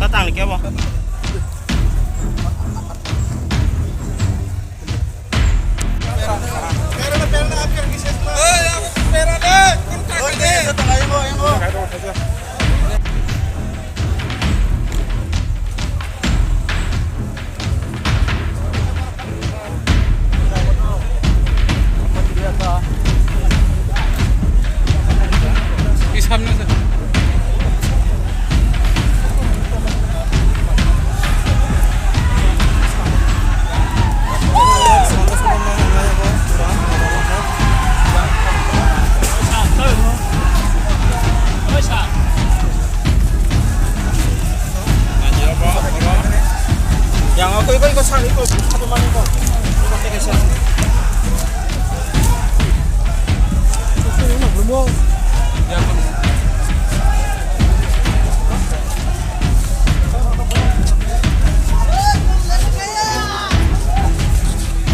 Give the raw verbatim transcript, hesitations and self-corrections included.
Tang kebo. Yang aku ikut ikut sana ikut satu mana kok? Ikut ke sana.